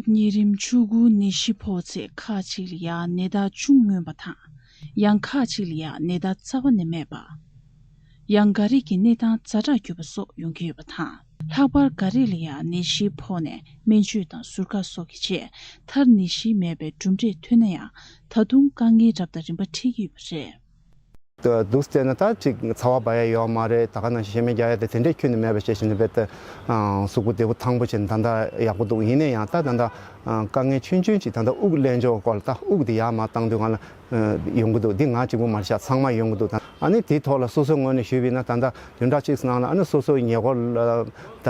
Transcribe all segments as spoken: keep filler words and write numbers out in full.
གཉན་རིམས་བཅུ་དགུ་ནད་གཞི་ཕོག་ཚེ་ཁག་ཅིག་ལ་ཡང་ནད་རྟགས་ཅུང་མངོན་པ་དང་། ཡང་ཁག་ཅིག་ལ་ཡང་ནད་རྟགས་རྩ་བ་ནས་མེད་པ། ཡང་འགའ་རེ་གི་གནས་སྟངས་ཛ་དྲག་གྱུར་པ་སོགས་ཡོང་གི་ཡོད་པ་དང་། ལྷག་པར་འགའ་རེ་ལ་ཡང་ནད་གཞི་ཕོག་ནས་སྨན་བཅོས་དང་ཟུར་བཀག་སོགས་ཀྱི་རྗེས་མཐར་ནད་གཞི་མེད་པའི་གྲུབ་འབྲས་ཐོན་ན་ཡང་ད་དུང་དཀའ་ངལ་རབ་དང་རིམ་པ་འཕྲད་ཀྱི་ཡོད་པ་རེད། འདུག་བལྟས་ན་ད་ཅིག་ཚ་བ་འབར་ཡ་ཡོད་མ་རེད། ད་ག་ནང་བཞིན་གཤེར་མིག་རྒྱག་ཡ་དེ་དེ་འདྲས་ཁྱོན་ནས་མེད་པ་བྱས་བཞིན་དུ་རྦད་དེ་གཟུགས་པོ་བདེ་པོ་ཐང་པོ་བྱས་ནས་ད་ལྟ་ཡག་པོ་འདུག་ཡིན་ན་ཡང་ད་ད་ལྟ་དཀའ་ངལ་ཆུང་ཆུང་ཅིག་ད་ལྟ་དབུགས་ལེན་ཕྱོགས་སྐོར་ལ་ད་དབུགས་དེ་ཡར་མར་བཏང་དུས་སྒང་ལ་ཡོང་གི་འདུག་འདི་ང་གཅིག་པུ་མ་རེད་ཤག་ཚང་མ་ཡོང་གི་འདུག་ད་ཨ་ནི་དེའི་ཐོག་ལ་སོ་སོའི་ངོས་ནས་ཞུས་པ་ཡིན་ན་ད་ལྟ་བདུན་ཕྲག་གཅིག་ནང་ལ་ཨ་ནི་སོ་སོའི་ཉེ་འཁོར་ལ་ད་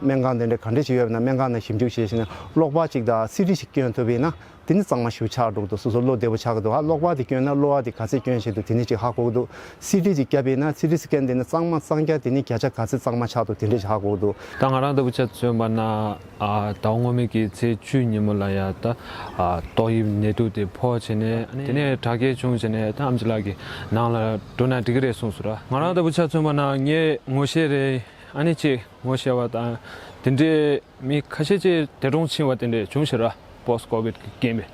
སྨན་ཁང་དེ་འདྲ་ག་འདྲས་ཅིག་ཡོད་པ་ན་སྨན་ཁང་ནང་ཞིབ་འཇུག་བྱས་བྱས་ནས་གློག་པར་ཅིག་དང་སི་ཊི་ཅིག་བསྐྱོན་ཐུབ་པ་ཡིན་ན། དེ་ནི་གཙང་མ་ཞིག་ཆགས་འགྲོ་གི་འདུག་སོ་སོ་བློ་བདེ་པོ་ཆགས་ཀྱི་འདུག་ཨ་གློག་པར་དེ་བསྐྱོན་ན་གློག་པར་དེ་ག་ཚད་བསྐྱོན་བྱས་འདུག་དེ་ནི་ཅིག་ཧ་གོ་གི་འདུག་སི་ཊི་ཅིག་བརྒྱབ་པ་ཡིན་ན་སི་ཊི་སི་ཀེན་དེ་ནི་གཙང་མ་གཙང་རྐྱང་དེ་ནི་བརྒྱ་ཆ་ག་ཚད་གཙང་མ་ཆགས་འདུག་དེ་འདྲ་ཞིག་ཧ་གོ་གི་འདུག་ད་ང་རང་ལྟ་བུ་ཆ་མཚོན་པ་ན་ཨ་ཟླ་བ་སྔོན་མའི་གི་ཚེས་བཅུ་ཉིན་མོ་ལ་ཡ་ད་ཨ་ཏོག་དབྱིབས་ནད་དུག་དེ་ཕོག་བྱས་ནས་དེ་ནས་དྲག་སྐྱེད་བྱུང་བྱས་ནས་ད་ཨེམ་ཆི་ལགས་ཀྱི་ནང་ལ་འགྲོ་ན་འགྲིག་གི་རེད་གསུངས་སོང་ར། ང་རང་ལྟ་བུ་ཆ་མཚོན་པ་ན་ངས་ངོ་ཤེས་རེད། ཨ་ནི་ཅིག་ངོ་ཤེས་པ་དང་དེ་འདྲའི་མི་ཁ་ཤས་ཅིག་འདས་གྲོངས་ཕྱིན་པ་དེ་འདྲས་བྱུང་ཞེས་ར། པོ་སི་ཊི་ཀོ་བིཌ་ཀྱི་རྐྱེན་པས།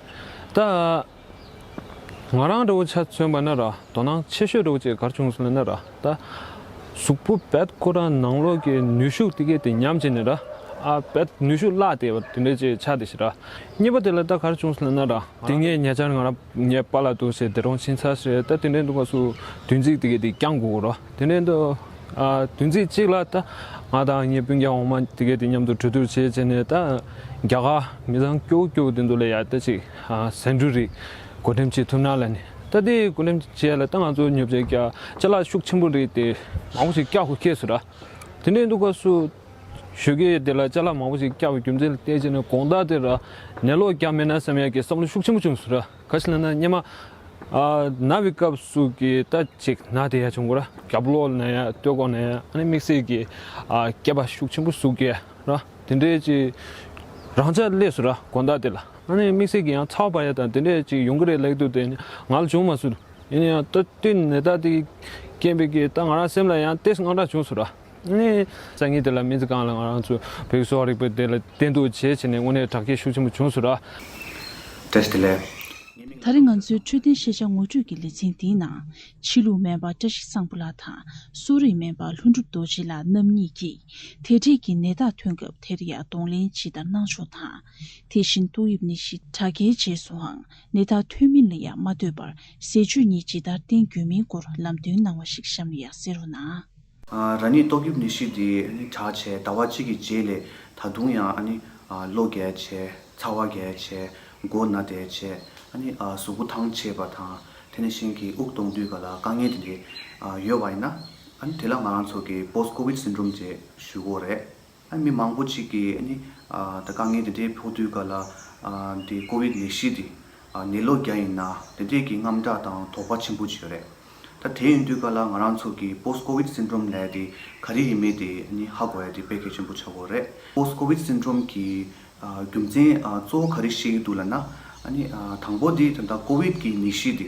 ད་ང་རང་འདྲ་བོ་ཆ་མཚོན་པ་ན་ར་དོ་སྣང་ཆེ་ཤོས་འདྲ་བོ་ཅིག་ག་རེ་བྱུང་སོང་ལབ་ན་ར། ད་གཟུགས་པོ་རྦད་ཁོ་རང་ནང་ལོགས་ཀྱི་ནུས་ཤུགས་དེ་གས་དེ་ཉམས་བྱས་ནས་ར། ཨ་རྦད་ནུས་ཤུགས་བརླག་བསྡད་པ་དེ་འདྲས་ཅིག་ཆགས་བསྡད་ཤག་ར། གཉིས་པ་དེ་ལ་ད་ག་རེ་བྱུང་སོང་ལབ་ན་ར། དེ་ངས་ཉེ་ཆར་ང་རང་ངའི་པཱ་ལགས་འདུག་ཟེར་འདས་གྲོངས་ཕྱིན་ཚར་ཟེར། ད་དེ་འདྲའི་འདུག་ག་སུ་བདུན་ཚིགས་དེ་གས་དེ་བསྐྱང་དགོས་ར། དེ་འདྲའི་འདུག་ཨ་བདུན་ཚིགས་གཅིག་ལ་ད་ང་དང་ངའི་སྤུན་ཀྱག་འོག་མ་དེ་གས་དེ་མཉམ་དུ་གྲོས་བསྡུར་བྱས་བྱས་ནས་ད་རྒྱ་གར་མི་ཚང་སྐྱོ་བོ་སྐྱོ་བོ་དེ་ཚོ་ལ་ཡ་ད་ཅིག་ཨ་ཟ་འབྲུ་རིགས་བགོ་འགྲེམས་བྱེད་ཐུབ་ན་ལབ་ནས། ད་དེ་བགོ་འགྲེམས་བྱས་ལ་ད་ང་ཚོ་ཉོ་ཆ་རྒྱག་ཅ་ལག་ཤུགས་ཆེན་པོ་རིགས་དེ་མང་པོ་ཞིག་རྒྱག་དགོས་ཁེལ་སོང་ར། དེ་འདྲའི་འདུག་ག་སུ་ཞོགས་ཀས་དེ་ལ་ཅ་ལག་མང་པོ་ཞིག་རྒྱག་པའི་རྒྱུ་མཚན་ལ་བལྟས་བྱས་ནས་དགོང་དག་དེ་ར་ནད་ལོག་རྒྱག་མེད་ན་བསམ་ཡག་གི་བསམ་བློ་ཤུགས་ཆེན་པོ་བྱུང་སོང་ར། ག་ཞིག་ལབ་ན་སྔོན་མ་ཨ་ན་བའི་སྐབས་སུ་གི་ད་ཅིག་ན་དེ་ཡ་བྱུང་གོ་ར། རྒྱབ་ལོགས་ན་ཡ་སྟོད་ལྐོག་ན་ཡ་ཨ་ནི་དམིགས་བསལ་གྱི་ཨ་སྐེད་པ་ཤུགས་ཆེན་པོ་ཟུག་གི་ར། དེ་འདྲའི་ཅིག་རང་འཇགས་སླེབས་སོང་ར་དགོང་དག་དེ་ལ། ཨ་ནི་དམིགས་བསལ་གྱི་ཡང་ཚ་བ་འབར་ཡ་དང་དེ་འདྲའི་ཅིག་ཡོང་གི་རེད་ལབ་དུས་དེ་ང་ལ་བྱུང་མ་སོང་། ཡིན་ན་ཡང་ད་དེ་ནད་རྟགས་དེ་རྐྱེན་པས་ཀྱི་ད་ང་རང་སེམས་ལ་ཡང་ཏོག་ཙམ་དངངས་སྐྲག་བྱུང་སོང་ར། ཨ་ནི་སང་ཉིན་དེ་ལ་སྨན་རྩིས་ཁང་ལ་ང་རང་ཚོ་བོད་ཀྱི་གསོ་བ་རིག་པ་དེ་ལ་བསྟེན་གཏུགས་བྱས་བྱས་ནས་དངོས་གནས་དྲག་སྐྱེད་ཤུགས་ཆེན་པོ་བྱུང་སོང་ར། བཀྲ་ཤིས་བདེ་ལེགས། ད་རེས་ང་ཚོའི་འཕྲོད་བསྟེན་ཤེས་བྱ་ངོ་སྤྲོད་ཀྱི་ལེ་ཚན་འདིའི་ནང་ཕྱི་ལུགས་སྨན་པ་བཀྲ་ཤིས་བཟང་པོ་ལགས་དང་གསོ་རིག་སྨན་པ་ལྷུན་གྲུབ་རྡོ་རྗེ་ལགས་རྣམ་གཉིས་ཀྱིས་དེ་འཕྲལ་གྱི་ནད་རྟགས་ཐོན་སྐབས་དེར་ཡང་གདོང་ལེན་ཇི་ལྟར་གནང་ཕྱོགས་དང་། དེ་བཞིན་ཏོག་དབྱིབས་ནད་གཞི་དྲག་སྐྱེད་རྗེས་སུའང་ནད་རྟགས་ཐོན་མིན་ལ་ཡང་མ་ལྟོས་པར་ཟས་སྤྱོད་གཉིས་ཇི་ལྟར་བསྟེན་དགོས་མིན་སྐོར་ལམ་སྟོན་གནང་བ་ཞིག་གཤམ་ལ་ཡང་གསན་རོགས་གནང་། ཨ་རང་ཉིད་ཏོག་དབྱིབས་ནད་གཞི་འདི་ཨ་ནི་དྲག་བྱས་ཟླ་བ་གཅིག་གི་རྗེས་ལ་ད་དུང་ཡང་ཨ་ནི་ཨ་གློ་རྒྱག་བྱས། ཚ་བ་རྒྱག་བྱས། མགོ་ན་བསྡད་བྱས། ཨ་ནི་ཨ་གཟུགས་པོ་ཐང་ཆད་པ་དང་། དེ་ནང་བཞིན་གྱི་དབུགས་གཏོང་དུས་ག་ལ་དཀའ་ངལ་དེ་འདྲ་ཨ་ཡོད་པ་ཡིན་ན། ཨ་ནི་དེ་ལ་ང་རང་ཚོ་གི་པོ་སི་ཊི་ཀོ་བིཌ་སིན་ཌོམ་ཅེས་ཞུ་གི་ཡོད་རེད། ཨ་མི་མང་པོ་ཅིག་གིས་ཨ་ནི་ཨ་ད་དཀའ་ངལ་དེ་འདྲའི་ཕོག་དུས་ག་ལ་ཨ་དེ་ཀོ་བིཌ་ནད་གཞི་དེ་ཨ་ནད་གློ་རྒྱག་ཡིན་ན་དེ་འདྲས་ཀྱི་དངངས་སྐྲག་དང་དོགས་པ་ཆེན་པོ་ཅིག་ཡོད་རེད། ད་དེ་ཡིན་དུས་ག་ལ་ང་རང་ཚོ་གི་པོ་སི་ཊི་ཀོ་བིཌ་སིན་ཌོམ་ལབ་ཡ་དེ་ག་རེ་ཡིན་མིན་དེ་ཨ་ནི་ཧ་གོ་ཡ་དེ་དཔེ་གལ་ཆེན་པོ་ཆགས་ཀྱི་ཡོད་རེད། པོ་སི་ཊི་ཀོ་བིཌ་སིན་ཌོམ་གྱི་ཨ་རྒྱུ་མཚན་ཨ་གཙོ་བོ་ག་རེ་བཤད་ཀྱི་འདུག་ལབ་ན། ཨ་ནི་ཨ་དང་པོ་དེ་ད་ལྟ་ཀོ་བིཌ་ཀྱི་ནད་གཞི་དེ་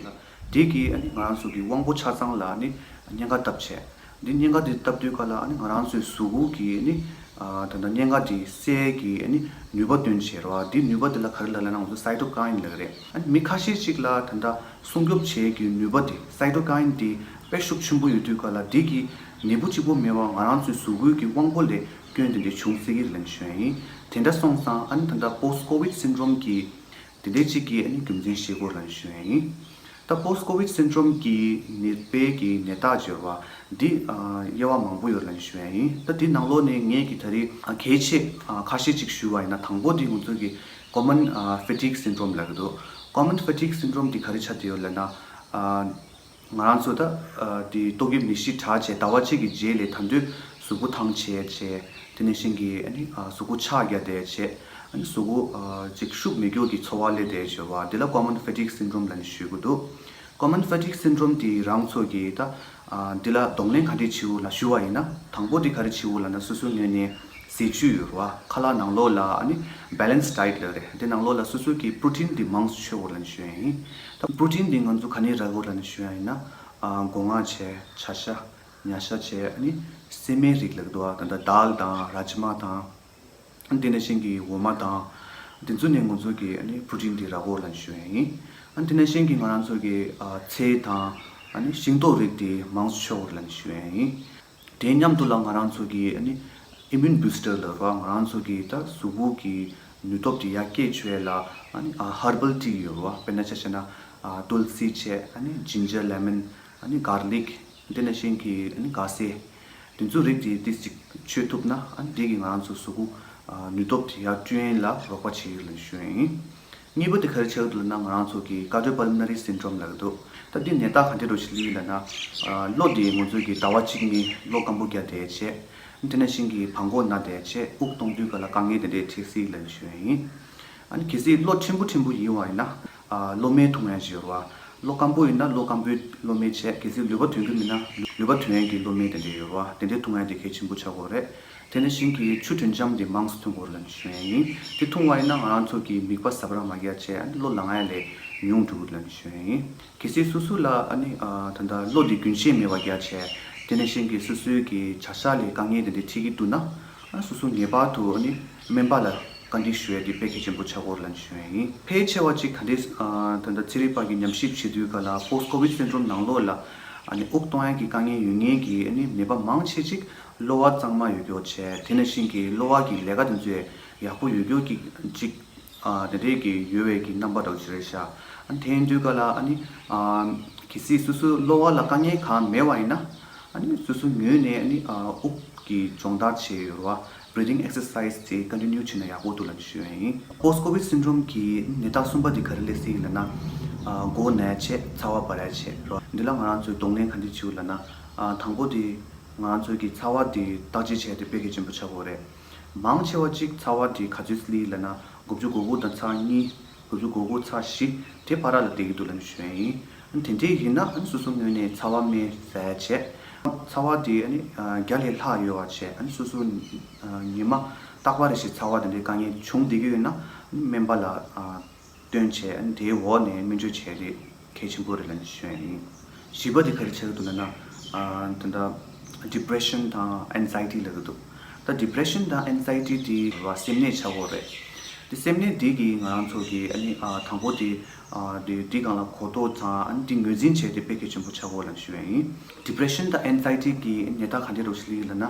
དེ་གིས་ཨ་ནི་ང་རང་ཚོ་གི་དབང་པོ་ཆ་ཚང་ལ་ཨ་ནི་གཉན་ཁ་བཏབ་བྱས། འདི་གཉན་ཁ་འདི་བཏབ་དུས་ག་ལ་ཨ་ནི་ང་རང་ཚོའི་གཟུགས་པོ་གི་ཨ་ནི་ཨ་ད་ལྟ་གཉན་ཁ་འདི་སེལ་གྱི་ཨ་ནི་ནུས་པ་བཏོན་བྱས་རེད་བ། འདི་ནུས་པ་འདི་ལ་ག་རེ་ལབ་ལབ་ན་ང་ཚོ་སའི་ཊོ་ཀའིན་ལབ་ཀྱི་རེད། ཨ་ནི་མི་ཁ་ཤས་ཅིག་ལ་ད་ལྟ་སྲུང་སྐྱོབ་བྱེད་ཀྱི་ནུས་པ་འདི་སའི་ཊོ་ཀའིན་འདི་དཔེ་ཤུགས་ཆེན་པོ་ཡོད་དུས་ག་ལ་འདི་གི་ནད་འབུ་གཅིག་པོ་མེད་པ་ང་རང་ཚོའི་གཟུགས་པོའི་གི་དབང་པོ་ལས་སྐྱོན་དེ་འདྲ་བྱུང་སྲིད་ཀྱི་རེད་ལབ་ནས་ཞུ་ཡ་ཡིན། དེ་འདྲ་སོང་ཙང་ཨ་ནི་ད་ལྟ་པོ་སི་ཊི་ཀོ་བིཌ་སིན་ཌོམ་གྱི་དེ་འདྲའི་གཅིག་གི་ཨ་ནི་རྒྱུ་མཚན་ཤེས་དགོས་ལབ་ནས་ཞུ་ཡ་ཡིན། ད་པོ་སི་ཊི་ཀོ་བིཌ་སིན་ཌོམ་གྱི་ནད་པའི་གི་ནད་རྟགས་སྦྱོར་བ་འདི་ཨ་དབྱེ་བ་མང་པོ་ཡོད་ལབ་ནས་ཞུ་ཡ་ཡིན། ད་འདི་ནང་ལོགས་ནས་ངས་ཀྱི་ད་རེས་ཨ་གལ་ཆེ་ཨ་ཁ་ཤས་ཅིག་ཞུ་བ་ཡིན་ན། དང་པོ་འདི་ང་ཚོ་གི་ཀོ་མན་ཨ་ཕེ་ཊིག་སིན་ཌོམ་ལབ་ཀྱི་འདུག་ཀོ་མན་ཕེ་ཊིག་སིན་ཌོམ་འདི་ག་རེ་ཆགས་བསྡད་ཡོད་ལབ་ན། ཨ་ང་རང་ཚོ་ད་ཨ་དེ་ཏོག་དབྱིབས་ནད་གཞི་དྲག་བྱས་ཟླ་བ་གཅིག་གི་རྗེས་ལ་ད་དུང་གཟུགས་པོ་ཐང་ཆད་བྱས། དེ་ནང་བཞིན་གྱི་ཨ་ནི་ཨ་གཟུགས་པོ་ཆག་རྒྱག་བསྡད་བྱས། ཨ་ནི་གཟུགས་པོ་ཨ་ཅིག་ཤུགས་མེད་མཁན་གྱི་ཚོར་བ་སླེབས་བསྡད་བྱས་པ་འདི་ལ་ཀོ་མན་ཕེ་ཊིག་སིན་ཌོམ་ལབ་ནས་ཞུ་གི་འདུག་ཀོ་མན་ཕེ་ཊིག་སིན་ཌོམ་དེ་རང་ཚོ་གིས་ད་ཨ་འདི་ལ་གདོང་ལེན་ག་འདྲས་བྱེད་དགོས་ལབ་ཞུ་བ་ཡིན་ན། དང་པོ་དེ་ག་རེ་བྱེད་དགོས་ལབ་ན། སོ་སོའི་ངོས་ནས་ཟས་བཅུད་ཡོད་རེད་བ། ཁ་ལག་ནང་ལོགས་ལ་ཨ་ནི་བྷེ་ལེན་སི་ཌའེ་ཊི་ལབ་རེད། དེ་ནང་ལོགས་ལ་སོ་སོ་གིས་པྲོ་ཊིན་དེ་མང་ཙམ་མཆོད་དགོས་ལབ་ནས་ཞུ་ཡ་ཡིན། ད་པྲོ་ཊིན་དེ་ང་ཚོ་ག་ནས་རག་དགོས་ལབ་ནས་ཞུ་ཡ་ཡིན་ན། ཨ་སྒོ་ང་བྱས། བྱ་ཤ། ཉ་ཤ་བྱས། ཨ་ནི་སྲན་མའི་རིགས་ལབ་ཀྱི་འདུག་བ། ད་ལྟ་དཱལ་དང་རཱཇ་མ་དང་། ཨ་དེ་ནང་བཞིན་གྱི་འོ་མ་དང་། དེ་ཚོ་ནས་ང་ཚོ་གི་ཨ་ནི་པྲོ་ཊིན་དེ་རག་གོ་ལབ་ཞུ་ཡ་ཡིན། ཨ་དེ་ནང་བཞིན་གྱི་ང་རང་ཚོ་གི་ཨ་ཚལ་དང་ཨ་ནི་ཤིང་ཏོག་རིགས་དེ་མང་ཙམ་མཆོད་དགོས་ལབ་ཞུ་ཡ་ཡིན། དེ་མཉམ་དུ་ལ་ང་རང་ཚོ་གི་ཨ་ནི་ཨི་མིའུན་བུ་སི་ཊར་ལབ་ར། ང་རང་ཚོ་གི་ད་གཟུགས་པོ་གི་ནུས་སྟོབས་དེ་ཡར་སྐྱེད་བྱེད་ཡ་ལ་ཨ་ནི་ཨ་ཧར་བལ་ཊི་ཡོད་ར། དཔེར་ན་ཆ་བཞག་ན་ཨ་ཏུལ་སི་བྱས། ཨ་ནི་ཇིན་ཇར་ལེ་མོན། ཨ་ནི་གར་ལིག། དེ་ནང་བཞིན་གྱི་ཨ་ནི་ག་སེ། དེ་ཚོ་རིགས་དེ་ཏིག་ཅིག་མཆོད་ཐུབ་ན། ཨ་ནི་དེ་གིས་ང་རང་ཚོ་གཟུགས་པོ་ཨ་ནུས་སྟོབས་དེ་ཡར་བསྐྲུན་ལ་རོགས་པ་བྱེད་ཀྱི་ལབ་ཞུ་ཡ་ཡིན། གཉིས་པ་དེ་ག་རེ་ཆགས་འདུག་ལབ་ན། ང་རང་ཚོ་གི་ཀར་ཌི་ཡོ་པལ་མོ་ནེ་རི་སིན་ཌོམ་ལབ་ཀྱི་འདུག་ད་འདི་ནད་རྟགས་ག་འདྲ་རུ་ཞིག་སླེབས་ལབ་ན། ཨ་གློ་དེ་ང་ཚོ་གི་ཟླ་བ་གཅིག་གཉིས་གློ་སྐམ་པོ་རྒྱག་བསྡད་བྱས། དེ་ནང་བཞིན་གྱི་བྲང་ཁོག་ན་བསྡད་བྱས། དབུགས་གཏོང་དུས་ག་ལ་དཀའ་ངལ་དེ་འདྲས་འཕྲད་སྲིད་ལབ་ཞུ་ཡ་ཡིན། ཨ་ནི་གལ་སྲིད་གློ་ཕྲན་བུ་ཕྲན་བུ་ཡིན་པ་ཡིན་ན། ཨ་གློ་སྨན་འཐུང་ཡ་ཞིག་ཡོད་རེད་བ། གློ་སྐམ་པོ་ཡིན་ན་གློ་སྐམ་པོའི་གློ་སྨན་བྱས། གལ་སྲིད་ལུད་པ་ཐོན་གྱི་མིན་ན་ལུད་པ་ཐོན་ཡ་གི་གློ་སྨན་དེ་འདྲས་ཡོད་རེད་བ། དེ་འདྲས་འཐུང་ཡ་དེ་གལ་ཆེན་པོ་ཆགས་ཀྱི་ཡོད་རེད། དེ་ནང་བཞིན་གྱི་ཆུ་དྲོན་འཇམ་དེ་མང་ཙམ་འཐུང་དགོས་རེད་ལབ་ཞུ་ཡ་ཡིན། དེ་འཐུང་བ་ཡིན་ན་ང་རང་ཚོ་གི་མིད་པ་ཟབ་ར་མ་རྒྱག་བྱས། ཨ་ནི་གློ་ལངས་ཡ་ལས་ཉུང་འགྲོ་གི་རེད་ལབ་ཞུ་ཡ་ཡིན། གལ་སྲིད་སོ་སོ་ལ་ཨ་ནི་ཨ་ད་ལྟ་གློ་དེ་རྒྱུན་ཆད་མེད་པ་རྒྱག་བྱས། དེ་ནང་བཞིན་གྱི་སོ་སོའི་གི་བྱ་གཞག་ལ་དཀའ་ངལ་དེ་འདྲས་འཕྲད་ཀྱི་འདུག་ན། ཨ་སོ་སོ་ངེས་པར་དུ་ཨ་ནི་སྨན་པ་ལ་བཀའ་འདྲི་ཞུ་ཡ་དེ་དཔེ་གལ་ཆེན་པོ་ཆགས་ཀྱི་ཡོད་རེད་ལབ་ཞུ་ཡ་ཡིན། ཕལ་ཆེ་བ་ཅིག་ད་ལྟའི་ཨ་ད་ལྟ་ཚན་རིག་པ་གིས་ཉམས་ཞིབ་བྱེད་དུས་ག་ལ་པོ་སི་ཊི་ཀོ་ཝིཌ་སིན་ཌོམ་ནང་ལོགས་ལ་ཨ་ནི་དབུགས་གཏོང་ཡ་གི་དཀའ་ངལ་ཡོད་མཁན་གྱི་ཨ་ནི་ནད་པ་མང་ཆེ་ཅིག་གློ་བ་གཙང་མ་ཡོད་རྒྱུ་བྱས། དེ་ནང་བཞིན་གྱི་གློ་བ་གི་ལས་ཀ་དེ་ཚོ་ཡག་པོ་ཡོད་རྒྱུ་གི་ཅིག་ཨ་དེ་འདྲས་ཀྱི་ཡོད་པའི་གི་རྣམ་པ་འདྲ་བོ་ཅིག་རེད་ཤག་ཨ་དེ་ཡིན་དུས་ག་ལ་ཨ་ནི་ཨ་གལ་སྲིད་སོ་སོ་གློ་བ་ལ་དཀའ་ངལ་གང་མེད་པ་ཡིན་ན། ཨ་ནི་སོ་སོའི་ངོས་ནས་ཨ་ནི་ཨ་དབུགས་ཀྱི་སྦྱོང་བརྡར་བྱེད་ཡོད་རེད་བ། བྷི་རི་དིང་ཨེག་སར་སའིཛ་དེ་ཀོན་ཊི་ནིའུ་བྱས་ན་ཡག་པོ་འདུག་ལབ་ཞུ་ཡ་ཡིན། པོ་སི་ཊི་ཀོ་ཝིཌ་སིན་ཌོམ་གྱི་ནད་རྟགས་གསུམ་པ་དེ་ག་རེ་སླེབས་སྲིད་ལབ་ན། ཨ་མགོ་ན་ཡ་བྱས། ཚ་བ་འབར་ཡ་བྱས་རེད་བ། འདི་ལ་ང་རང་ཚོས་གདོང་ལེན་ག་འདྲས་བྱེད་དགོས་ལབ་ན། ཨ་དང་པོ་དེ་ང་རང་ཚོ་གི་ཚ་བ་དེ་བརྟག་དཔྱད་བྱས་ཏེ་དཔེ་གལ་ཆེན་པོ་ཆགས་ཀྱི་ཡོད་རེད། མང་ཆེ་བ་ཅིག་ཚ་བ་དེ་ག་ཚོད་སླེབས་ལབ་ན། དགུ་བཅུ་གོ་དགུ་དང་ཚེག་གཉིས། དགུ་བཅུ་གོ་དགུ་ཚེག་བཞི། དེ་བར་ལ་བསྡད་ཀྱི་འདུག་ལབ་ཞུ་ཡ་ཡིན། དེ་འདྲས་ཡིན་ན་སོ་སོ་ངོས་ནས་ཚ་བ་སྨན་ཟ་ཡ་བྱས། ཚ་བ་དེ་ཨ་ནི་བརྒྱ་ལས་ལྷག་ཡོད་པ་བྱས། ཨ་ནི་སོ་སོ་ཉི་མ་རྟག་པར་རེ་བཞིན་ཚ་བ་དེ་འདྲའི་དཀའ་ངལ་བྱུང་བསྡད་ཀྱི་ཡོད་ན། སྨན་པ་ལ་སྟོན་བྱས། ཨ་ནི་དེའི་འོག་ནས་སྨན་བཅོས་བྱས་ཏེ། གལ་ཆེན་པོ་རེད་ལབ་ནས་ཞུ་ཡ་ཡིན། བཞི་པ་དེ་ག་རེ་ཆགས་ཀྱི་འདུག་ལབ་ན། ཨ་ད་ལྟ་ཌི་པི་རེ་ཤན་དང་ཨེང་ཛའི་ཊི་ལབ་ཀྱི་འདུག་ད་ཌི་པི་རེ་ཤན་དང་ཨེང་ཛའི་ཊི་དེ་བ་སེམས་ནད་ཆགས་ཀྱི་ཡོད་རེད། དེ་སེམས་ནད་དེ་གིས་ང་རང་ཚོ་གི་ཨ་ནི་ཨ་དང་པོ་དེ་ཨ་དེ་དེ་སྒང་ལ་གོ་རྟོགས་དང་། ཨ་ནི་དེ་ངོས་འཛིན་བྱས་ཏེ་དཔེ་གལ་ཆེན་པོ་ཆགས་ཀྱི་ཡོད་ལབ་ནས་ཞུ་ཡ་ཡིན། ཌི་པི་རེ་ཤན་དང་ཨེང་ཛའི་ཊི་གི་ནད་རྟགས་ག་འདྲ་རུ་ཞིག་སླེབས་ལབ་ན།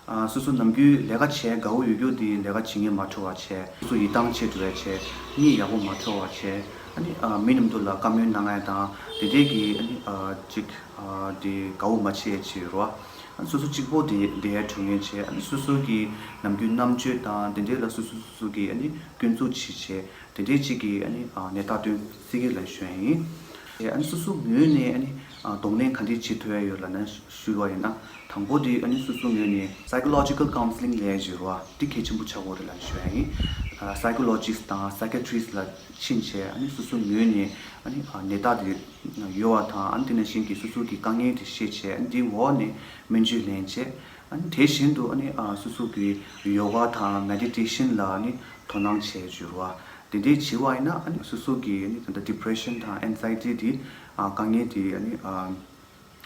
ཨ་སོ་སོ་ནམ་རྒྱུན་ལས་ཀ་བྱེད་དགའ་བོ་ཡོད་རྒྱུ་དེ་ལས་ཀ་བྱེད་མཁན་མ་འཕྲོད་པ་བྱས། སོ་སོ་ཡིད་ཐང་ཆད་འགྲོ་བ་བྱས། གཉིད་ཡག་པོ་མ་འཕྲོད་པ་བྱས། ཨ་ནི་ཨ་མི་མཉམ་དུ་ལ་བཀའ་མོལ་གནང་ཡ་དང་དེ་འདྲས་ཀྱི་ཨ་ནི་ཨ་ཅིག་ཨ་དེ་དགའ་བོ་མ་བྱེད་ཡ་ཅིག་ཡོད་རེད་བ། ཨ་ནི་སོ་སོ་གཅིག་པོ་དེ་བསྡད་ཡ་འགྲོ་མཁན་བྱས། ཨ་ནི་སོ་སོ་གི་ནམ་རྒྱུན་རྣམ་དཔྱོད་དང་དེ་འདྲས་ལ་སོ་སོ་སོ་སོ་གི་ཨ་ནི་སྐྱོན་འཛུགས་བྱེད་བྱས། དེ་འདྲའི་ཅིག་གི་ཨ་ནི་ཨ་ནད་རྟགས་སྟོན་སྲིད་ཀྱི་ལབ་ཞུ་ཡ་ཡིན། ཨ་ནི་སོ་སོ་ངོས་ནས་ཨ་ནི་ཨ་གདོང་ལེན་ག་འདྲས་བྱེད་ཐུབ་ཡ་ཡོད་ལབ་ན་ཞུས་པ་ཡིན་ན། དང་པོ་དེ་ཨ་ནི་སོ་སོ་ངོས་ནས་སའི་ཀོ་ལོ་ཇི་ཀལ་ཀའུན་སི་ལིང་ལབ་ཡ་ཅིག་ཡོད་རེད་བ། དེ་གལ་ཆེན་པོ་ཆགས་ཀྱི་ཡོད་རེད་ལབ་ཞུ་ཡ་ཡིན། ཨ་སའི་ཀོ་ལོ་ཇིསི་ཊི་དང་སའི་ཀ་ཡ་ཊི་རི་སི་ཊི་ལ་ཕྱིན་བྱས། ཨ་ནི་སོ་སོ་ངོས་ནས་ཨ་ནི་ཨ་ནད་རྟགས་དེ་ཡོད་པ་དང་། ཨ་ནི་དེ་ནང་བཞིན་གྱི་སོ་སོ་གི་དཀའ་ངལ་དེ་ཤེས་བྱས། ཨ་ནི་དེའི་འོག་ནས་སྨན་བཅོས་ལེན་བྱས། ཨ་ནི་དེ་བཞིན་དུ་ཨ་ནི་ཨ་སོ་སོ་གི་ཡོ་ག་དང་མེ་ཌི་ཊེ་ཤན་ལ་ཨ་ནི་དོ་སྣང་བྱས་བྱས་རེད་བ། དེ་འདྲའི་བྱས་པ་ཡིན་ན་ཨ་ནི་སོ་སོ་གི་ཨ་ནི་ད་ལྟ་ཌི་པི་རེ་ཤན་དང་ཨེང་ཛའི་ཊི་དེ་ཨ་དཀའ་ངལ་དེ་ཨ་ནི་ཨ་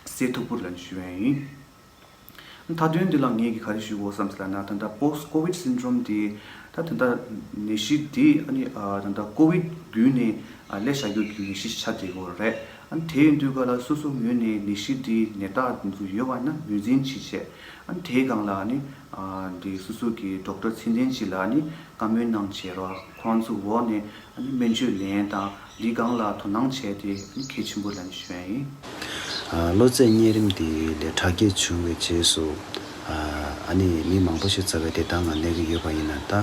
སེལ་ཐུབ་ཀྱི་རེད་ལབ་ཞུ་ཡ་ཡིན། མཐའ་དོན་འདི་ལ་ངས་ཀྱིས་ག་རེ་ཞུ་དགོས་བསམ་ཟེར་ལབ་ན། ད་ལྟ་པོ་སི་ཊི་ཀོ་ཝིཌ་སིན་ཌོམ་དེ་ད་ད་ལྟ་ནད་གཞི་འདི་ཨ་ནི་ཨ་ད་ལྟ་ཀོ་ཝིཌ་བརྒྱུད་ནས་ཨ་སླེབས་བཞག་རྒྱུ་གི་ནད་གཞི་ཆགས་བསྡད་ཡོད་རེད། ཨ་ནི་དེ་ཡིན་དུས་ག་ལ་སོ་སོ་ངོས་ནས་ནད་གཞི་འདི་ནད་རྟགས་འདི་ཚོ་ཡོད་པ་ཡིན་ན་ངོས་འཛིན་བྱེད་བྱས། ཨ་ནི་དེའི་སྒང་ལ་ཨ་ནི་ཨ་འདི་སོ་སོ་གི་ཌོག་ཊར་ཚད་ལྡན་ཅིག་ལ་ཨ་ནི་བཀའ་མོལ་གནང་བྱས་རོགས། ཁོང་ཚོའི་འོག་ནས་ཨ་ནི་སྨན་བཅོས་ལེན་དང་འདིའི་སྒང་ལ་དོ་སྣང་བྱས་ཏེ་ཨ་ནི་གལ་ཆེན་པོ་ལབ་ནས་ཞུ་ཡ་ཡིན། ཨ་གློ་ཚད་གཉན་རིམས་འདི་ལས་དྲག་སྐྱེད་བྱུང་བའི་རྗེས་སུ། ཨ་ནི་མི་མང་པོ་ཞིག་རྩ་བའི་བདེ་ཐང་ངང་གནས་ཀྱི་ཡོད་པ་ཡིན་ན། ད་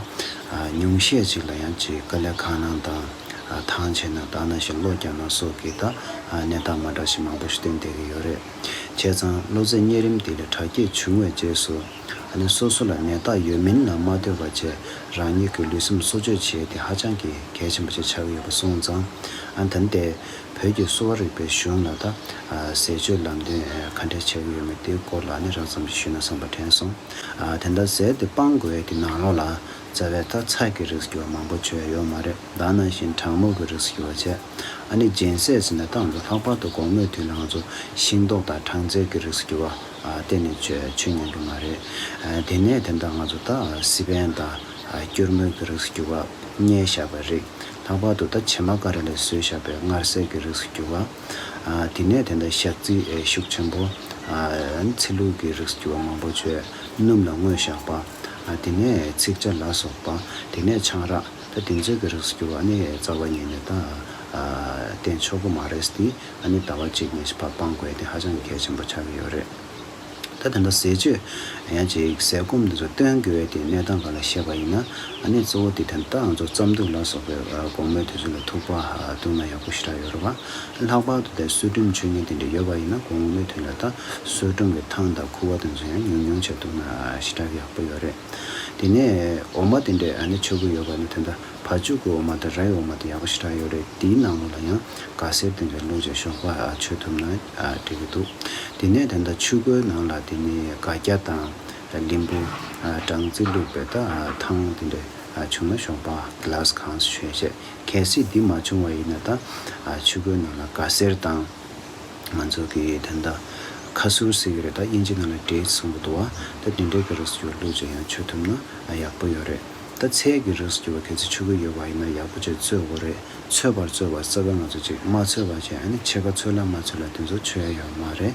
ཨ་ཉུང་ཤས་ཅིག་ལ་ཡང་ཅིག་དཀའ་ལས་ཁག་གནང་དང་། ཨ་ཐང་ཆད་ན། ད་ནང་བཞིན་གློ་རྒྱག་ན་སོགས་ཀྱི་ད་ཨ་གནས་སྟངས་མ་འདྲ་ཞིག་མང་པོ་ཞིག་བསྟན་བསྡད་ཀྱི་ཡོད་རེད། བྱས་ཙང་གློ་ཚད་གཉན་རིམས་འདི་ལས་དྲག་སྐྱེད་བྱུང་བའི་རྗེས་སུ། ཨ་ནི་སོ་སོ་ལ་ནད་རྟགས་ཡོད་མིན་ལ་མ་ལྟོས་པ་བྱས། རང་ཉིད་ཀྱི་ལུས་སེམས་གསོ་བཅོས་བྱེད་ཡས་དེ་ཧ་ཅང་གི་གལ་ཆེན་པོ་ཅིག་ཆགས་ཀྱི་ཡོད་པ་སོང་ཙང་། ཨ་ད་ལྟའི་བོད་ཀྱི་གསོ་བ་རིག་པའི་གཞུང་ལ་ད་ཨ་ཟས་སྤྱོད་ལམ་སྟོན་ག་འདྲས་བྱེད་ཀྱི་ཡོད་མེད་དེའི་སྐོར་ལ་ནི་རགས་ཙམ་ཞིག་ཞུས་ན་བསམ་པ་དྲན་སོང་། ཨ་དེ་འདྲ་ཟས་དེ་སྤང་དགོས་ཡས་དེ་ནང་ལོགས་ལ་རྩ་བའི་ད་ཚྭ་གི་རིགས་ཀྱི་བ་མང་པོ་མཆོད་ཡ་ཡོད་མ་རེད། ད་ནང་བཞིན་གྲང་མོག་གི་རིགས་ཀྱི་བ་བྱས། ཨ་ནི་སྦྱིན་སྲེག་ཟེར་ནས་ད་ང་ཚོ་ལྷག་པར་དུ་དགོང་མོའི་དུས་ལ་ང་ཚོ་ཤིང་ཏོག་དང་སྦྲང་རྩི་གི་རིགས་ཀྱི་བ་ཨ་གཏན་ནས་མཆོད་མཆོད་ཉན་གྱི་མ་རེད། ཨ་དེ་ནས་དེ་འདྲ་ང་ཚོ་ད་སི་པན་དང་ སྐྱུར་མོས་ཀྱི་རིགས་སུ་གྱུར་པ། མཉེ་བཞག་པའི་རིགས། ལྷག་པར་དུ་ད་བྱེ་མ་ཀ་ར་ལས་བཟོས་བཞག་པའི་མངར་ཟས་ཀྱི་རིགས་སུ་གྱུར་པ། དེ་ནས་དེ་འདྲ་ཞག་རྩི་ཤུགས་ཆེན་པོ། ཚི་ལུ་གི་རིགས་སུ་གྱུར་པ་མང་པོ་བྱས། སྣུམ་ལ་བསྔོས་བཞག་པ། དེ་ནས་ཚིག་ཇ་ལ་སོགས་པ། དེ་ནས་ཆང་རག་ད་དེ་ཚོའི་གི་རིགས་སུ་གྱུར་པ་ནི་རྩ་བ་ཉིད་ནས་ད་བསྟེན་ཆོག་གི་མ་རེད་དེ། ཨ་ནི་ཟླ་བ་གཅིག་གཉིས་ཤིག་ཕར་སྤང་དགོས་དེ་ཧ་ཅང་གི་གལ་ཆེན་པོ་ཆགས་ཀྱི་ཡོད་རེད། ད་དེ་འདྲ་ཟས་སྤྱོད་ཡང་ཅིག་ཟས་སྐོམ་འདི་ཚོ་བསྟེན་དགོས་པའི་དེ་གནས་སྟངས་སྒང་ལ་བཤད་པ་ཡིན་ན། ཨ་ནི་གཙོ་བོ་དེ་ད་ལྟ་ང་ཚོ་རྩམ་ཐུག་ལ་སོགས་པའི་དགོང་མོའི་དུས་ཚོད་ལ་ཐུག་པ་བཏུང་ན་ཡག་པོ་ཞེ་དྲག་ཡོད་རེད་བ། ལྷག་པར་དུ་དེ་གསོལ་ཀྲུམ་མཆོད་མཁན་དེ་འདྲ་ཡོད་པ་ཡིན་ན་དགོང་མོའི་དུས་ལ་ད་གསོལ་ཀྲུམ་གྱི་ཐང་དང་ཁུ་བ་དེ་ཚོ་ཡང་ཉུང་ཉུང་བྱས་བཏུང་ན་ཞེ་དྲག་ཡག་པོ་ཡོད་རེད། དེ་ནས་འོ་མ་དེ་འདྲས་ཨ་ནི་མཆོད་ཀྱི་ཡོད་པ་ནི་དེ་འདྲ་བ་ཕྱུགས་ཀྱི་འོ་མ་དང་རའི་འོ་མ་དེ་ཡག་པོ་ཞེ་དྲག་ཡོད་རེད། དེའི་ནང་ལོགས་ལ་ཡང་དགའ་སེར་དེ་འདྲས་བླུགས་བྱས་ཞོགས་པ་མཆོད་ཐུབ་ན་འགྲིག་གི་འདུག་དེ་ནས་དེ་འདྲ་ཆུ་ཁོལ་ནང་ལ་དེ་ནས་སྒ་སྐྱ་དང་ལིམ་བུ་སྦྲང་རྩི་བླུགས་པའི་ད་ཐང་དེ་འདྲས་བྱུང་ན་ཞོགས་པ་གི་ལཱས་གང་ཞུས་བྱས། གལ་སྲིད་འདི་མ་བྱུང་བ་ཡིན་ན་ད་ཆུ་ཁོལ་ནང་ལ་དགའ་སེར་དང་། ང་ཚོ་གི་དེ་འདྲ་ཁ་ཟུར་ཟེར་གི་རེད། ད་དབྱིན་ཇི་ནང་ལ་ཌེ་ཊི་གསུང་གི་འདུག་བ། ད་དེ་འདྲའི་གི་རིགས་སུ་གྱུར་བླུགས་བྱས་ཡང་མཆོད་ཐུབ་ན་ཡག་པོ་ཡོད་རེད། ད་ཚལ་གྱི་རིགས་སུ་གྱུར་བ་གལ་སྲིད་མཆོད་ཀྱི་ཡོད་པ་ཡིན་ན་ཡག་པོ་བྱས་བཙོས་དགོས་རེད། ཚོད་པར་བཙོས་པ་རྩ་བའི་ང་ཚོ་ཅིག་མ་ཚོས་པ་བྱས། ཨ་ནི་ཕྱེད་ཀ་ཚོས་ལ་མ་ཚོས་ལ་དེ་ཚོ་མཆོད་ཡ་ཡོད་མ་རེད།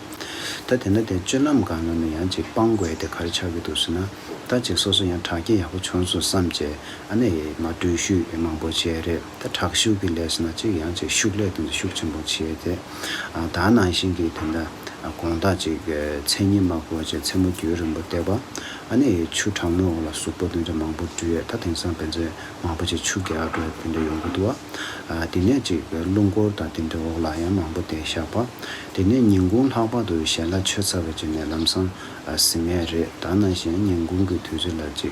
ད་དེ་འདྲ་དེ་སྤྱོད་ལམ་སྒང་ལ་ནི་ཡང་ཅིག་སྤང་དགོས་དེ་ག་རེ་ཆགས་ཀྱི་འདུག་ཟེར་ན། ད་ཅིག་སོ་སོ་ཡང་དྲག་སྐྱེད་ཡག་པོ་བྱུང་སོང་བསམ་བྱས། ཨ་ནི་མ་འགྲུལ་བཞུད་མང་པོ་བྱས་རེད། ད་དྲག་ཤུགས་ཀྱི་ལས་ཟེར་ན་ཅིག་ཡང་ཅིག་ཤུགས་ལས་དེ་ཚོ་ཤུགས་ཆེན་པོ་བྱས་ཏེ། ཨ་ད་ནང་བཞིན་གྱི་དེ་འདྲ་དགོང་དག་ཅིག་མཚན་ཉིད་མ་གོ་བ་བྱས་མཚན་མོ་རྒྱུན་རིང་པོ་བསྡད་པ། ཨ་ནི་ཆུ་གྲང་མོའི་འོག་ལ་གཟུགས་པོ་དེ་འདྲ་མང་པོ་འགྲུལ་ཡས། ད་དེང་སང་ཕན་ཚུན་མང་པོ་ཅིག་ཆུ་རྒྱགས་འགྲོ་ཡས་དེ་འདྲ་ཡོང་གི་འདུག་བ། ཨ་དེ་ནས་ཅིག་རླུང་འཁོར་དང་དེ་འདྲའི་འོག་ལ་ཡང་མང་པོ་བསྡད་བཞག་པ། དེ་ནས་ཉིན་གུང་ལྷག་པར་དུ་ཞལ་ལག་མཆོད་ཚར་བའི་རྗེས་ནས་ལམ་སང་ཟིན་ཡས་རེད། ད་ནང་བཞིན་ཉིན་གུང་གི་དུས་ཚོད་ལ་ཅིག་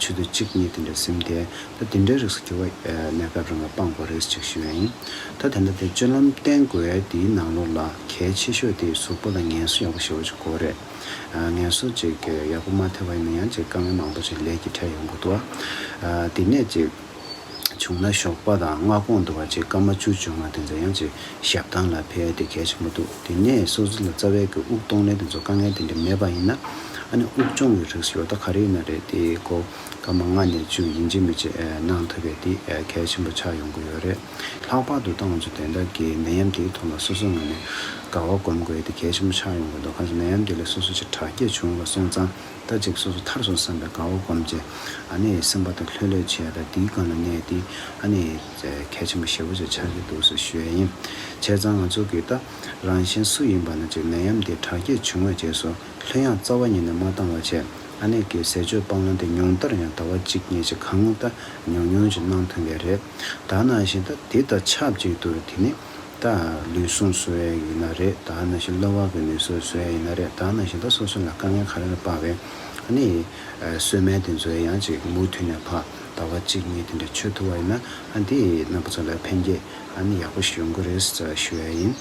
ཆུ་ཚོད་གཅིག་གཉིས་དེ་འདྲ་ཟིན་ཏེ། ད་དེ་འདྲའི་རིགས་སུ་གྱུར་པ་གནས་སྐབས་རིང་ལ་སྤང་དགོས་རེད་ཅིག་ཞུ་ཡ་ཡིན། ད་དེ་འདྲ་དེ་སྤྱོད་ལམ་བསྟེན་དགོས་ཡ་དེའི་ནང་ལོགས་ལ་གལ་ཆེ་ཤོས་དེ་གཟུགས་པོ་ལ་ངལ་གསོ་ཡག་པོ་ཞེ་པོ་ཅིག་དགོས་རེད། ངལ་གསོ་ཅིག་ཡག་པོ་མ་ཐེབས་པ་ཡིན་ན་ཡང་ཅིག་དཀའ་ངལ་མང་པོ་ཅིག་ལས་ཀྱིས་འཕྲད་ཡོང་གི་འདུག་བ། དེ་ནས་ཅིག་བྱུང་ན་ཞོགས་པ་དང་སྔ་དགོང་དུ་བ་ཅིག་སྐར་མ་བཅུ་བྱུང་བ་དེ་ཚོ་ཡང་ཅིག་ཞབས་ཐང་ལ་ཕེབས་ཡ་དེ་གལ་ཆེན་པོ་འདུག་དེ་ནས་སོ་སོ་ལ་རྩ་བའི་གི་དབུགས་གཏོང་ལེན་དེ་ཚོ་དཀའ་ངལ་དེ་འདྲ་མེད་པ་ཡིན་ན། ཨ་ནི་དབུགས་སྦྱོང་གི་རིགས་ཡོད་ད་ག་རེ་ཡིན་ན་རེད། དེ་ཁོ་སྐར་མ་ལྔ་ནས་བཅུ་ཡིན་གཅིག་མིན་གཅིག་གནང་ཐུབ་པའི་དེ་གལ་ཆེན་པོ་ཆགས་ཡོང་གི་ཡོད་རེད། ལྷག་པར་དུ་ད་ང་ཚོ་དེ་འདྲ་གི་ནད་ཡམས་དེའི་ཐོག་ལ་སོ་སོའི་ངོས་ནས་དགའ་བ་སྒོམ་དགོས་ཡ་དེ་གལ་ཆེན་པོ་ཆགས་ཡོང་གི་འདུག་གང་ཟེར་ནད་ཡམས་དེ་ལས་སོ་སོ་ཅིག་དྲག་སྐྱེད་བྱུང་བ་སོང་ཙང་། ད་ཅིག་སོ་སོ་ཐར་སོང་བསམ་པའི་དགའ་བ་སྒོམ་བྱས། ཨ་ནི་སེམས་པ་དེ་ལྷོད་ལྷོད་བྱས། ད་དེའི་སྒང་ལ་གནས་དེ་ཨ་ནི་གལ་ཆེན་པོ་ཞེ་པོ་ཅིག་ཆགས་ཀྱི་འདུག་ཟེར་ཞུ་ཡ་ཡིན། བྱས་ཙང་ང་ཚོ་གི་ད་རང་གཞན་སུ་ཡིན་པ་ན་ཅིག་ནད་ཡམས་དེ་དྲག་སྐྱེད་བྱུང་བའི་རྗེས་སུ་ལྷོད་ཡངས་རྩ་བ་ཉིད་ནས་མ་བཏང་བ་བྱས། ཨ་ནི་གི་ཟས་སྤྱོད་སྤང་བླང་དེ་ཉུང་མཐར་ཡང་ཟླ་བ་གཅིག་གཉིས་ཅིག་གང་ལྟར་ཉུང་ཉུང་ཅིག་གནང་ཐུབ་ཡ་རེད། ད་ནང་བཞིན་ད་དེ་དང་ཆབས་ཅིག་ཏུ་དེ་ནི་ད་ལུས་ཟུངས་གསོ་ཡ་ཡིན་ན་རེད། ད་ནང་བཞིན་གློ་བ་གི་ལུས་ཟུངས་གསོ་ཡ་ཡིན་ན་རེད། ད་ནང་བཞིན་ད་སོ་སོ་ལ་དཀའ་ངལ་ག་རེ་ལ་དཔག་པའི་ཨ་ནི་གསོས་སྨན་དེ་ཚོ་ཡང་ཅིག་མུ་མཐུད་ནས་ཕར་ཟླ་བ་གཅིག་གཉིས་དེ་འདྲ་མཆོད་ཐུབ་པ་ཡིན་ན། ཨ་འདི་རྣམ་པ་ཚོ་ལ་ཕན་སྐྱེད་ཨ་ནི་ཡག་པོ་ཞིག་ཡོང་གི་རེད་ཟེར་ཞུ་ཡ་ཡིན།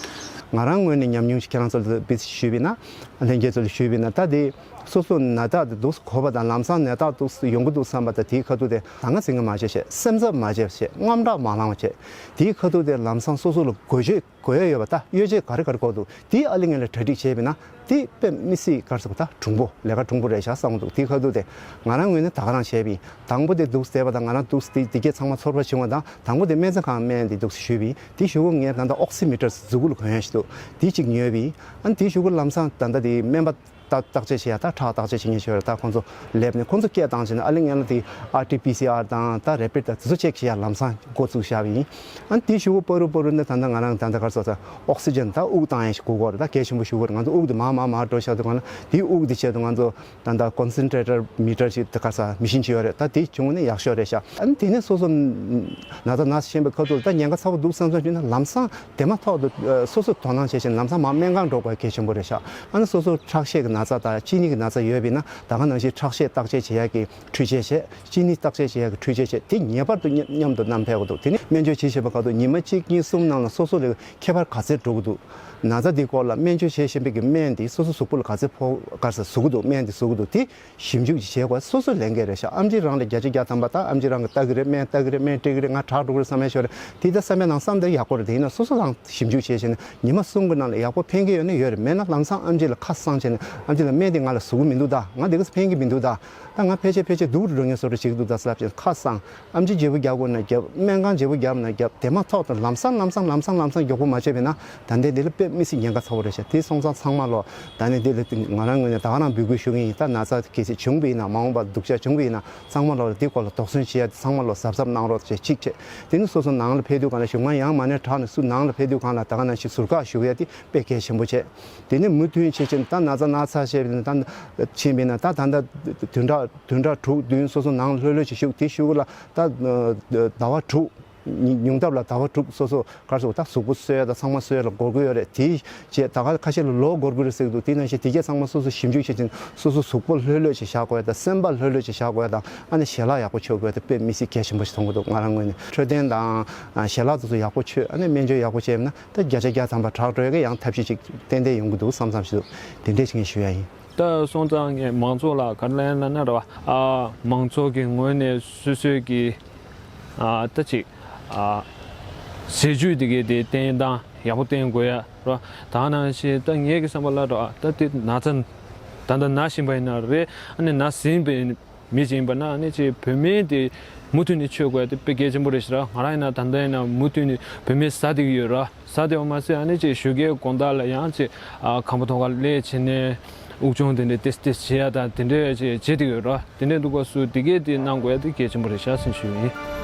ང་རང་ངོས་ནས་ཉམས་མྱོང་ཞིག་ཁྱེད་རང་ཚོ་ལ་དཔེ་ཞུས་པ་ཡིན་ན། ལྷན་རྒྱས་ཚོ་ལ་ཞུས་པ་ཡིན་ན། ད་དེ་སོ་སོ་ན་ཚ་དེ་འདུག་གོ་བ་དང་ལམ་སང་ན་ཚ་འདུག་ཡོང་གི་འདུག་བསམ་པ་དང་། དེའི་ཁ་ཐུག་དེ་ད་ང་ཟིང་ངེ་མ་བྱེད་བྱས། སེམས་འཚབ་མ་བྱེད་བྱས། དངངས་སྐྲག་མ་ལངས་བྱས། དེའི་ཁ་ཐུག་དེ་ལམ་སང་སོ་སོ་ལ་འགོས་བཅོས་དགོས་ཡ་ཡོད་པ། ད་གཡོ་ཇུས་ག་རེ་ག་རེ་དགོས་འདུག་དེ་ཨ་ལི་ངན་ལ་གྲ་སྒྲིག་བྱས་པ་ཡིན་ན་དེ་དཔེ་མི་སྲིད་ག་རེ་ཟེར་དགོས། ད་གྲུང་པོ་ལས་ཀ་གྲུང་པོ་རེད་ཤག་བསམ་གྱི་འདུག་དེའི་ཁ་ཐུག་དེ་ང་རང་ངོས་ནས་ད་ག་རང་བྱས་པ་ཡིན། དང་པོ་དེ་འདུག་བལྟས་པ་དང་། ང་རང་འདུག་དེ་དེ་གས་ཚང་མ་ཚོར་བ་བྱུང་བ་དང་། དང་པོ་དེ་སྨན་རྩིས་ཁང་སྨན་དེ་འདུག་ཞུས་པ་ཡིན། དེ་གཞུག་གུ་ངས་ད་ལྟ་ཨོག་སི་མི་ཊར་མཛུབ་གུ་ལ་གོན་ཡ་ཞིག་འདུག་དེ་གཅིག་ཉོས་པ་ཡིན། ཨ་ནི་དེ་གཞུག་གུ་ལམ་སང་ད་ལྟ་དེ་སྨན་པ་བརྟག་བརྟག་དཔྱད་བྱེད་ཡ། ད་ཁྲག་བརྟག་དཔྱད་བྱེད་མཁན་ཞིག་ཡོད་རེད། ད་ཁོང་ཚོ་ལེབ་ནས་ཁོང་ཚོ་སྐད་བཏང་བྱས་ནས་ཨ་ལི་ངན་ལ་དེ་ཨར་ཊི་པི་སི་ཨར་དང་ད་རེ་པིཌ་དང་དེ་ཚོ་ཅེག་བྱེད་ཡ་ལམ་སང་འགོ་བཙུགས་བཞག་པ་ཡིན། ཨ་ནི་དེའི་གཞུག་གུ་པ་རུ་པ་རུ་ནས་ད་ལྟ་ང་རང་ད་ལྟ་ག་རེ་ཟེར་ཟེར། ཨོག་སི་ཇན་ད་དབུགས་བཏང་ཡ་ཞིག་དགོས་ཀྱི་ཡོད་རེད། ད་གལ་ཆེན་པོ་ཞེ་པོ་རེད། ང་ཚོ་དབུགས་དེ་མར་མར་མར་འགྲོ་བཞག་དུས་སྒང་ལ་དེའི་དབུགས་དེ་ཆེད་དུ་ང་ཚོ་ད་ལྟ་ཀོན་སེན་ཊི་རེ་ཊར་མི་ཊར་ཞིག་ད་ག་རེ་ཟེར་མི་ཤིན་ཞིག་ཡོད་རེད། ད་དེ་བྱུང་ནས་ཡག་ཤོས་རེད་ཤག་ཨ་ནི་དེ་ནས་སོ་སོ་ན་ཚ་ན་ཤེས་པའི་ཁ་ཐུག་ད་ཉེན་ཁ་ཚ་པོ་འདུག་བསམ་བསམ་བྱུང་ན་ལམ་སང་དེ་མ་ཐག་ཏུ་ཨ་སོ་སོ་དོ་སྣང་བྱས་བྱས་ལམ་སང་མར་སྨན་ཁང་འགྲོ་དགོས་གལ་ཆེན་པོ་རེད་ཤག་ཨ་ནི་སོ་སོ་ཁྲག་ཤེད་ཀྱི་ན་ཚ་དང་གཅིན་སྙི་གི་ན་ཚ་ཡོད་པ་ཡིན་ན་ད་ག་ནང་བཞིན་ཁྲག་ཤེད་བརྟག་དཔྱད་བྱེད་ཡག་གི་འཕྲུལ་ཆས་བྱས། གཅིན་སྙི་བརྟག་དཔྱད་བྱེད་ཡག་གི་འཕྲུལ་ཆས་བྱས། དེ་ངེས་པར་དུ་མཉམ་མཉམ་དུ་བསྣམས་ཕེབས་དགོས་འདུག་དེ་ནས་སྨན་བཅོས་བྱེད་བཞིན་པའི་སྐབས་དུ་ཉི་མ་གཅིག་གཉིས་གསུམ་ནང་ལ་སོ་སོ་ལ་ཁྱད་པར་ག་ཚད་འགྲོ་གི་འདུག་ན་ཚ་འདིའི་སྐོར་ལ་སྨན་བཅོས་བྱེད་བཞིན་པའི་གི་སྨན་འདི་སོ་སོ་གཟུགས་པོ་ལ་ག་ཚད་ཕོག་ག་ཚད་ཟུག་གི་འདུག་སྨན་འདི་ཟུག་གི་འདུག་དེ་ཞིབ་འཇུག་ཅིག་བྱེད་དགོས། སོ་སོ་ལས་འགན་རེད་ཤག་ཨེམ་ཆི་རང་ལ་བརྒྱ་ཆ་བརྒྱ་ཐམ་པ་ད་ཨེམ་ཆི་རང་གིས་ལྟ་གི་རེད། སྨན་ལྟ་གི་རེད། སྨན་སྤྲད་གི་རེད། ང་དྲག་འགྲོ་གི་རེད་བསམ་ཡ་ཞིག་ཡོད་རེད། དེ་ད་བསམ་པའི་ནང་བསམ་དེ་ཡག་པོ་རེད། དེ་ཡིན་ན་སོ་སོ་རང་ཞིབ་འཇུག་བྱས་བྱས་ནས་ཉི་མ་གསུམ་གི་ནང་ལ་ཡག་པོ་ཕན་གི་ཡོད་ན་ཡོད་རེད། མེད་ན་ལམ་སང་ཨེམ་ཆི་ལ་ཁ་གསང་བྱས་ནས་ ཨམ་ཆི་ལགས་སྨན་དེ་ང་ལ་ཟུག་གི་མི་འདུག་ད། ང་དེ་ག་ཚོད་ཕན་གི་མི་འདུག་ད། ད་ང་ཕལ་ཆེར་ཕལ་ཆེར་སྡུག་རུ་འགྲོ་ངེས་བཟོ་འདྲ་བྱེད་ཀྱི་འདུག་ད་ཟེར་ལབ་བྱས་ཁ་གསང་། ཨམ་ཆི་བརྗེ་པོ་རྒྱག་དགོས་ན་རྒྱབ། སྨན་ཁང་བརྗེ་པོ་རྒྱབ་ན་རྒྱབ། དེ་མ་ཐག་ཏུ་ལམ་སང་ལམ་སང་ལམ་སང་ལམ་སང་མགྱོགས་པོ་མ་བྱས་པས་ན། ད་ལྟའི་འདི་ལ་དཔེ་མི་སྲིད་ཉེན་ཁ་ཚ་བོ་རེད་ཤག་དེ་སོང་ཙང་ཚང་མ་ལོ། ད་ནི་འདི་ལ་ང་རང་ངོས་ནས་ད་ག་རང་འབོད་སྐུལ་ཞུ་གི་ཡིན། ད་ན་ཚ་གལ་སྲིད་བྱུང་བ་ཡིན་ན། མ་འོངས་པར་སྡུག་ཅག་བྱུང་བ་ཡིན་ན། ཚང་མ་ལོ་འདི་སྐོར་ལ་དོགས་ཟོན་བྱེད་ཡ་དེ་ཚང་མ་ལོ་གཟབ་གཟབ་གནང་རོགས་བྱེད་གཅིག་བྱས། དེ་ནི་སོ་སོ་ནང་ལ་ཕེབས་དུས་གང་ལ་གཞུང་མང་ཡང་མ་ནས་དྲག་ནས་སུ་ནང་ལ་ཕེབས་དུས་གང་ལ་ད་ག་ནང་བཞིན་ཟུར་བཀག་ཞུ་ཡ་དེ་དཔེ་གལ་ཆེན་པོ་བྱས། དེ་ནི་མུ་མཐུད་བྱེད་ཕྱིན་ད་ན་ཚ་ན་ཚ་བྱས་པ་ཡིན་ན། ད་ཕྱིན་པ་ཡིན་ན་ད་ད་ལྟ་བདུན་ཕྲག་བདུན་ཕྲག་དྲུག་བདུན་སོ་སོ་ནང་ལ་ལྷོད་ལྷོད་བྱས་བཞུགས། དེ་གཞུག་ལ་ད་ཟླ་བ་དྲུག་ཉུང་མཐའ་ལ་ཟླ་བ་དྲུག་སོ་སོ་གར་སོང་ད་གཟུགས་པོ་གསོ་ཡ་དང་ཚང་མ་གསོ་ཡ་ལ་འགོར་གི་ཡོད་རེད། དེ་བྱས་ད་ག་ཁ་ཤས་ལ་ལོ་འགོར་གི་རེད་ཟེར་གི་འདུག་དེ་ནང་བཞིན་དེ་གས་ཚང་མ་སོ་སོ་ཞིབ་འཇུག་བྱེད་ཕྱིན་སོ་སོ་གཟུགས་པོ་ལྷོད་ལྷོད་བྱས་བཞག་དགོས་ཡ་དང་། སེམས་པ་ལྷོད་ལྷོད་བྱས་བཞག་དགོས་ཡ་དང་། ཨ་ནི་ཞལ་ལག་ཡག་པོ་མཆོད་དགོས་ཡ་དེ་དཔེ་མི་སྲིད་གལ་ཆེན་པོ་ཞིག་མཐོང་གི་འདུག་ང་རང་ངོས་ནས་འཕྲོད་བསྟེན་དང་ཞལ་ལག་དེ་ཚོ་ཡག་པོ་མཆོད། ཨ་ནི་སྨན་བཅོས་ཡག་པོ་བྱས་ན་ད་བརྒྱ་ཆ་བརྒྱ་ཐམ་པ་དྲག་འགྲོ་ཡ་གི་ཡང་ཐབས་ཤེས་ཅིག་ཏན་ཏན་ཡོང་གི་འདུག་བསམ་བསམ་ཞིག་འདུག་དེ་འདྲས་ཅིག་ངས་ཞུ་ཡ་ཡིན། ད་སོང་ཙང་ངས་མང་ཚོགས་ལ་ག་རེ་ལབ་ཡ་ལབ་ན་ར་བ། ཨ་མང་ཚོགས་ཀྱི་ངོས་ནས་སོ་སོའི་གི་ཨ་ད་ཅིག་ཨ་ཟས་བཅུད་དེ་གའི་དེ་བསྟེན་སྟངས་ཡག་པོ་བསྟེན་དགོས་ཡ་ར་བ། ད་ནང་བཞིན་ད་ངའི་གི་བསམ་པ་ལ་ར་བ། ད་དེ་ན་ཚ་ད་ལྟ་ན་བཞིན་པ་ཡིན་ན་རེད། ཨ་ནི་ན་ཟིན་པའི་མི་ཅིག་ཡིན་པ་ན། ཨ་ནི་ཅིག་བོད་སྨན་དེ་མུ་མཐུད་ནས་མཆོད་དགོས་ཡ་དེ་དཔེ་གལ་ཆེན་པོ་རེད་ཤག་ར། ང་རང་ཡིན་ན་ད་ལྟ་ཡིན་ན་མུ་མཐུད་ནས་བོད་སྨན་ཟ་བསྡད་ཀྱི་ཡོད་ར། ཟ་བསྡད་པ་མ་ཟད་ཨ་ནི་ཅིག་ཞོགས་ཀའི་དགོང་དག་ལ་ཡང་ཅིག་ཨ་ཁང་པ་ཐོག་ཁར་སླེབས་བྱས་ནས་དབུགས་སྦྱོང་དེ་འདྲའི་ཏོག་ཙམ་ཏོག་ཙམ་བྱེད་ཡ་དང་དེ་འདྲའི་ཅིག་བྱེད་བསྡད་ཀྱི་ཡོད་ར། དེ་འདྲའི་འདུག་སྐབས་སུ་དེ་གས་དེ་གནང་དགོས་ཡ་དེ་གལ་ཆེན་པོ་རེད་ཤག་ཟེར་ཞུ་ཡིན།